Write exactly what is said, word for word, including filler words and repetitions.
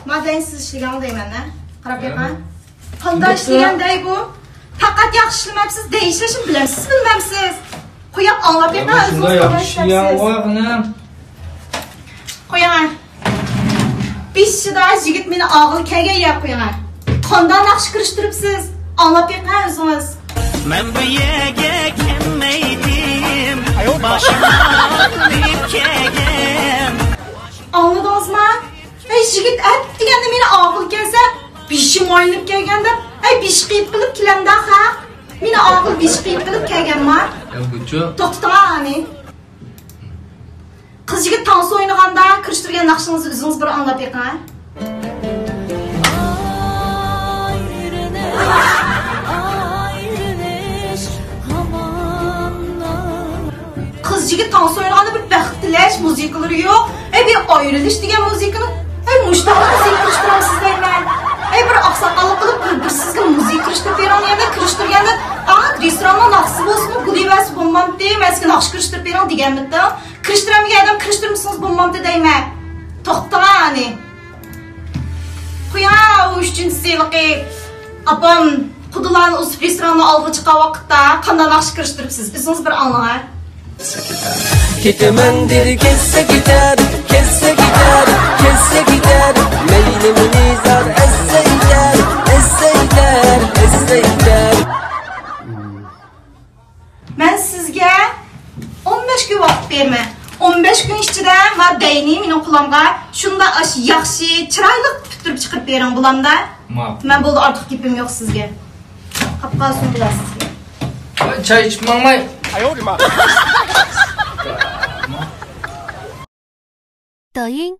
ما دەينى سىز ئىشلىگەن دەيمەن، ھە؟ قاراپ بېقىڭ. قانداق ئىشلىگەن دەي بۇ؟ پەقەت ياخشى ئىشلىمەپسىز، دەي ئىشلەشنى بىلەمسىز، بىلمەمسىز؟ قويۇپ ئاڭلاپ بېقىڭ، ئۆزىڭىز قانداق ئىشلەپسىز. قويۇڭ. بېشىدا يىگىت مېنى ئاغىلى كەلگەن يەر قويۇڭ. قانداق ناخشا كىرىشتۈرۈپسىز؟ ئاڭلاپ بېقىڭ ئۆزىڭىز. مەن بۇ يەرگە كەلمەيتتىم، باشىم ئاغرىپ كەلگەن. ئاڭلىدىڭىزما؟ ئەي، يىگىت ئەتىگەندە مېنى ئاغىلى كەلسە، بېشىم ئايلىنىپ كەلگەن دەپ، ئەي، بېشى قېيىپ قېلىپ كېلەمدۇ خەق. مېنى ئاغىلى بېشى قېيىپ قېلىپ كەلگەنما؟ يا، بۇچۇ. توختىتىڭ ئانى. قىز يىگىت تانسا ئوينىغاندا كىرىشتۈرگەن ناخشىڭىزنى ئۆزىڭىز بىر ئاڭلاپ بېقىڭ. قىز يىگىت تانسا ئوينىغاندا بىر بەخت تىلەش مۇزىكىلىرى يوق. ئەي، بىر ئايرىلىش دېگەن مۇزىكىنى، ئەي، مۇشۇنداق مۇزىكا كىرىشتۈرەمسىز دەيمەن. ئەي، بىر ئاقساقاللىق قىلىپ، بىر، بىر سىزگە مۇزىكا كىرىشتۈرۈپ بېرىڭ دېگەندە، كىرىشتۈرگەندە، ئا، رېستوراننىڭ ناخشىسى بولسىمۇ بولۇۋەرسە بولمامتى، مەن سىزگە ناخشا كىرىشتۈرۈپ بېرىڭ دېگەنمىتىڭ؟ كىرىشتۈرەلمىگەن ئادەم كىرىشتۈرمىسىڭىز بولمامتى دەيمەن. توختىڭا ئانى. قويۇڭا ئۇ ئۈچىنچىسى ھېلىقى ئاپام قۇدىلارنى ئۇزىتىپ رېستوراننىڭ ئالدىغا چىققان ۋاقىتتا قانداق ناخشا كىرىشتۈرۈپسىز؟ ئۆزىڭىز بىر ئاڭلاڭا. كېتىمەن دېدى كەتسە كېتەر، كەتسە كېتەر، كەتسە كېتەر. مەيلى مېنى زار ئەززە ئېيتەر، ئەززە ئېيتەر، ئەززە ئېيتەر. مەن سىزگە ئون بەش كۈن ۋاقىت بېرىمەن. ئون بەش كۈن ئىچىدە ما دەينى مېنىڭ قولۇمغا شۇنداق ئاش ياخشى، چىرايلىق پۈتتۈرۈپ چىقىرىپ بېرىڭ، بولامدا؟ ماقۇل. مەن بولدى، ئارتۇق گېپىم يوق سىزگە. قاپقالسۇن بۇلار سىزگە. ۋاي، چاي ئىچىپ ماڭماي. 抖音